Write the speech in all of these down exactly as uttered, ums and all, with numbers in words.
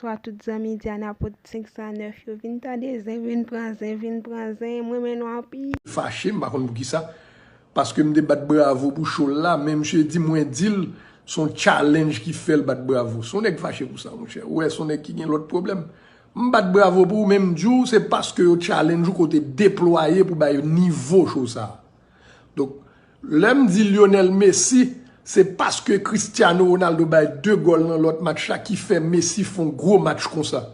Bonswa tout zanmi Diana Pod senk san nèf yo. Vin tande zen, vin pran zen, vin pran zen. M renmen nou anpil. Fache, m pa konn poukisa. Paske m te bat bravo pou show l la, men misye di mwen di l se yon challenge ki fè l bat bravo. Se yon nèg fache pou sa, monchè. Ou wè, se yon nèg ki gen lòt pwoblèm. M bat bravo pou ou, men m di w, se paske yo challenge ou kote deplwaye pou bay nivo show sa. Donk, lè m di Lionel Messi, se paske Cristiano Ronaldo bay de gòl nan lòt match la ki fè Messi fè yon gwo match konsa.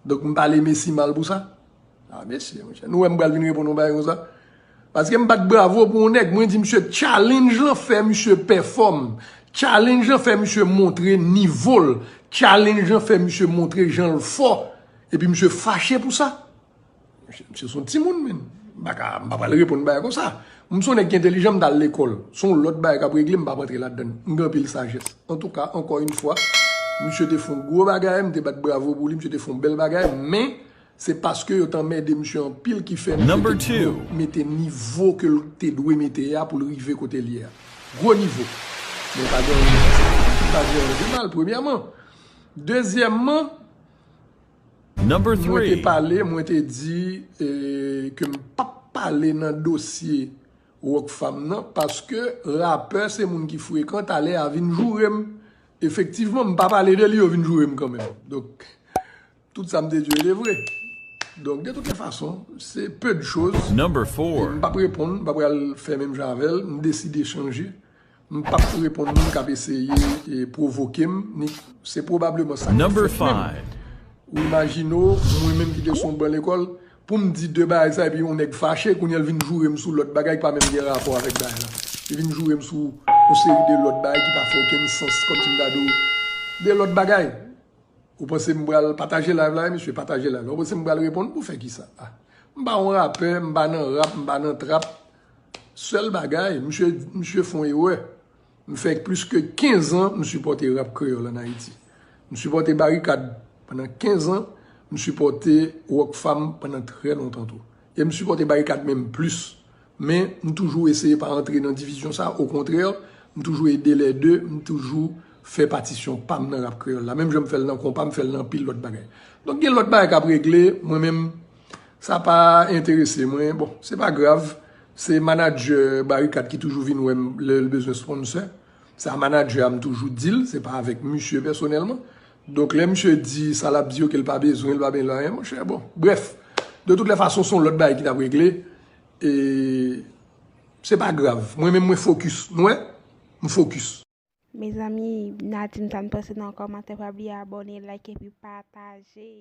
Donk, m pale Messi mal pou sa? Ah, mesye, monchè. Nou wè m pral vin reponn yon bagay konsa? Paske m bat bravo pou yon nèg, mwen di misye challenge lan fè misye pèfòm. Challenge lan fè misye montre nivo l. Challenge lan fè misye montre jan l fò. Epi misye fache pou sa. Misye, misye se yon timoun, men. M pa ka, m pa pral reponn bagay konsa. M se yon nèg ki entèlijan, m t al lekòl. Se yon lòt bagay k ap regle, m p ap antre ladann. M gen anpil sajès. Antouka, ankò yon fwa, misye te fè yon gwo bagay, m te bat bravo pou li, misye te fè yon bèl bagay, men se paske yo t anmède misye anpil ki fè misye te mete nivo ke l te dwe mete a pou l rive kote l ye a. Gwo nivo. Men pa gen anyen, pa gen anyen de mal, premyèman. Dezyèmman, mwen te pale, mwen te di eh, ke m p ap pale nan dosye Rockfam nan, paske rapè se moun ki frekan, talè a vin joure m. Efektivman, m pa pale de li, yo vin joure m kanmenm. Donk, tout sa m te di yo te vre. Donk, de toutes les façons, c'est peu de choses. M p ap reponn, m pa pral fè menm jan avè l, m deside chanje. M p ap reponn moun k ap eseye e pwovoke m, ni se pwobableman sa k ap fèt menm. Ou imajine w, mwen menm ki te se yon bon lekòl, pou m di de bagay sa epi yon nèg fache, kounye a l vin joure m sou lòt bagay ki pa menm gen rapò avèk bagay la. Li vin joure m sou yon seri de lòt bagay ki pa fè okenn sans, kòmsi m ta di w de lòt bagay. Ou panse m pral pataje live la, mesye, pataje live la. Ou panse m pral reponn pou fè kisa? Ah. M pa yon rapè, m pa nan rap, m pa nan trap. Sèl bagay, misye, misye fè yon erè. M fè plis ke kenz an m sipòte rap kreyòl ann Ayiti. M sipòte Barikad pandan kenz an, m sipòte Rockfam pandan trè lontan tou. E m sipòte Barikad menm plis. Men, m toujou eseye pa antre nan divizyon sa, okontrè, m toujou ede lè de, m toujou fè patisyon pa m nan rap kreyòl la. Menm jan m fè l nan konpa, m fè l nan anpil lòt bagay. Donk, gen lòt bagay k ap regle, mwen menm, sa pa enterese mwen. Bon, se pa grav. Se manadjè Barikad ki toujou vin wè m lè l bezwen sponsor. Sa manadjè a m toujou di l, se pa avèk misye pèsonèlman. Donk lè misye di sa l ap di yo ke l pa bezwen, l pa bezwen anyen, monchè, bon. Brèf, de toutes les façons, se yon lòt bagay ki t ap regle. E se pa grav. Mwen menm mwen fokis. Nou wè? M fokis. Mezanmi, n a di m sa n panse nan kòmantè, pa bliye abòne, like epi pataje.